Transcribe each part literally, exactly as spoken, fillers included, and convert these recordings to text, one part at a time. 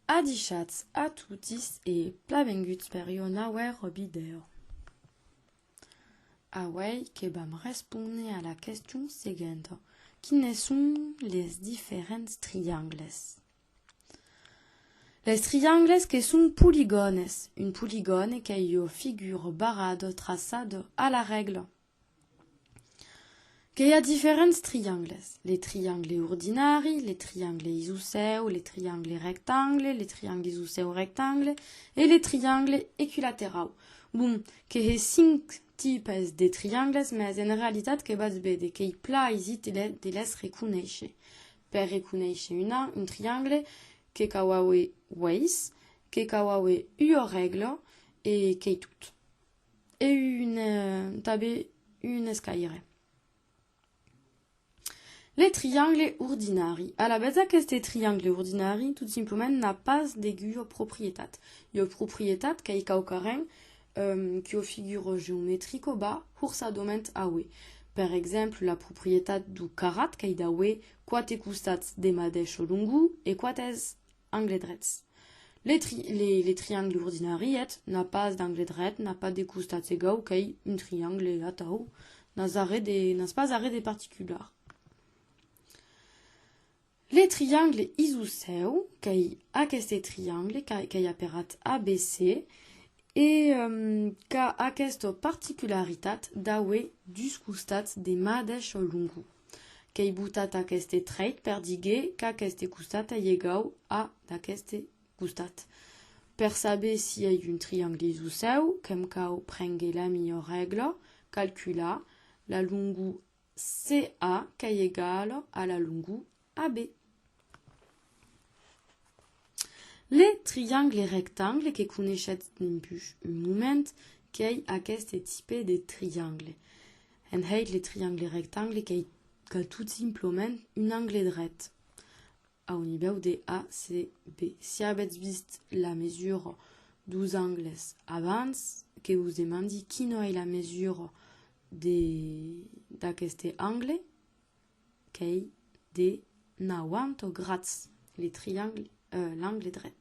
Adishatz a totis e planvenguts per ua nauèra vidèo. Auei que vam respóner a la question seguenta. Quines son les diferents triangles? Les triangles que son poligònes. Un poligòne qu'ei ua figura barrada traçada a la règla. Que i a diferents triangles. Le triangle ordinari, le triangle isocèu, le triangle rectangle, le triangle isocèu rectangle e le triangle equilaterau. Bon, que hè cinc tipes de triangles, mès en realitat que vatz véder qu'ei plan aisit de le, de les reconéisher. Per reconéisher un, un triangle, que cau auer uelhs, que cau auer ua règla e qu'ei tot. E un, eh, tanben un escaire. Le triangle ordinari. Alavetz, aqueste triangle ordinari, tot simplament, n'a pas deguna proprietat. Ua proprietat qu'ei quauquarren, ehm, qu'ua figura geometrica va horçadament auer. Per exemple, la proprietat deu carrat qu'ei d'auer quate costats de madeisha longor e quate angles drets. Le tri-, le, le triangle ordinari, eth, n'a pas d'angle dret, n'a pas de costats egaus, qu'ei un triangle atau, n'a arren de, n'a pas arren de particular. Le triangle isocèu, qu'ei aqueste triangle, qu'a-, qu'ei aperat A B C, e, ehm, qu'a aquesta particularitat d'auer dus costats de madeisha longor. Qu'ei botat aqueste trèit per díguer qu'aqueste costat ei egau a d'aqueste costat. Per saber si ei un triangle isocèu, que'm cau prénguer la mia règla, calcular la longor C A qu'ei egala a la longor A B. Le triangle rectangle que coneishetz dempuish un moment, qu'ei aqueste tipe de triangle. En hèit, le triangle rectangle qu'ei, qu'a tot simplament un angle dret au nivèu de A C B. Si avètz vist la mesura deus angles abans, que vos demandi quina ei la mesura de, d'aqueste angle, qu'ei de nauanta grads, le triangle, eh, l'angle dret.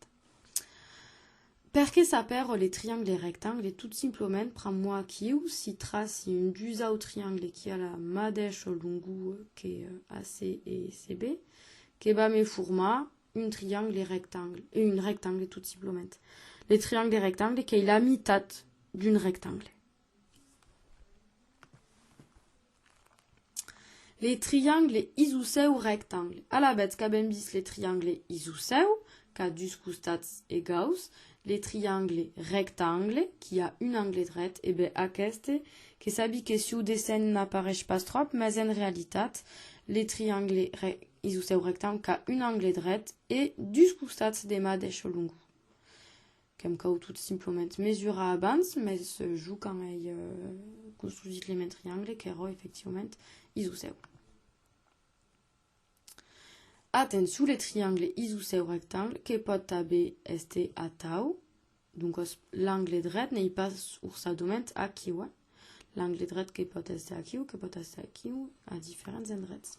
Perqué s'apèra le triangle rectangle? Tot simplament, pr'amor aquiu, si traci un dusau triangle qui a la madeisha longor que, eh, A C e C B, que va me formar un triangle rectangle, un rectangle tot simplament. Le triangle rectangle qu'ei la mitat d'un rectangle. Le triangle isocèu rectangle. Alavetz qu'avem vist le triangle isocèu, qu'a dus costats egaus, le triangle rectangle, qui a un angle dret, e ben aqueste, que sabi que suu dessenh n'apareish pas tròp, mès en realitat, le triangle re-, isocèu rectangle qu'a un angle dret e dus costats de madeisha longor. Que'm cau tot simplament mesurar abans, mès, eh, jo quand ei, eh, construsit le men triangle, qu'èra efectivament isocèu. Atencion, le triangle isocèu rectangle que pòt tanben èster atau, doncas l'angle dret n'ei pas horçadament aquiu, eh? L'angle dret que pòt èster aquiu, que pòt èster aquiu, a diferents endrets.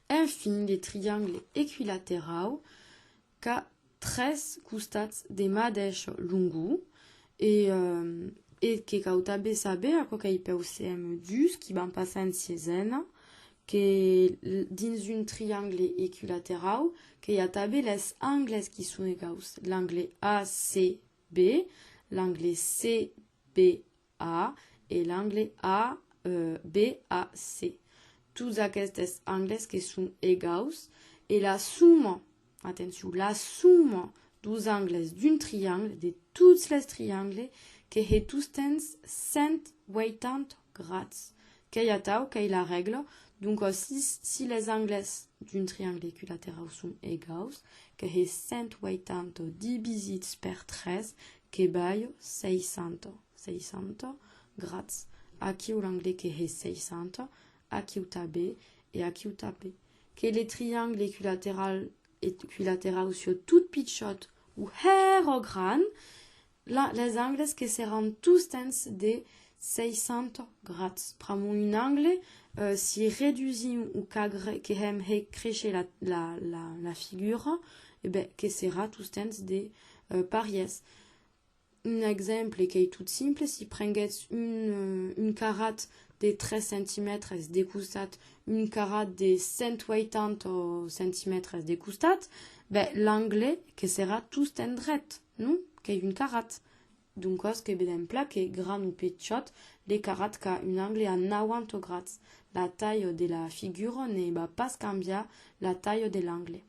Enfin, le triangle equilaterau qu'a tres costats de madeisha longor e, eh, e que cau tanben saber, aquò qu'ei peu C M dus, qui vam passar en sieisena, que l-, dins un triangle equilaterau, que i a tanben les angles qui son egaus, l'angle A C B, l'angle C B A e l'angle A, eh, B A C. Tots aquestes angles que son egaus e la soma, atencion, la soma deus angles d'un triangle, de tots les triangles, que hè tostemps cent ueitanta grads. Qu'ei atau, qu'ei la règla, donc, eh, si, si les angles d'un triangle equilaterau son egaus, que hè cent ueitanta divisits per tres, que balha seissanta, seissanta grads. Aquiu l'angle que hè seissanta, aquiu tanben e aquiu tanben. Que le triangle equilateral, equilaterau siá tot pichòt o hèra gran, la, les angles que seràn tostemps de seissanta grads. Pr'amor un angle, eh, si redusim o qu'agre-, que hèm he-, créisher la, la, la, la figura, e ben, que serà tostemps de, eh, parièrs. Un exemple qu'ei tot simple, si prenguetz un, eh, un carrat de tres centimètres de costat, un carrat de cent ueitanta centimètres de costat, ben, l'angle que serà tostemps dret, non? Qu'ei un carrat. Doncas que vedem plan que, gran o pichòt, le carrat qu'a un angle a nauanta grads. La talha de la figura ne va pas cambiar la talha de l'angle.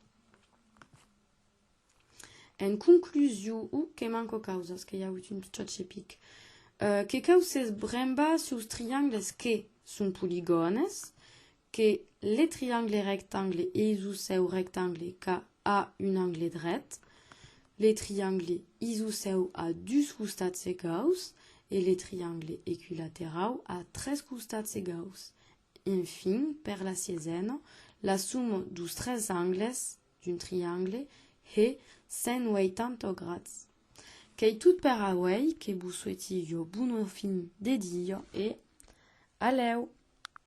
En conclusion, o que manca causas, que i a avut un pichòt chepic, eh, que cau se brembar suus triangles que son poligònes, que le triangle rectangle e isocèu rectangle qu'a a un angle dret, le triangle isocèu a dus costats egaus e le triangle equilaterau a tres costats egaus. Enfin, per la siesena, la soma deus tres angles d'un triangle hè cent ueitanta grads. Qu'ei tot per auei, que vos soeti ua bona fin de dia e a lèu!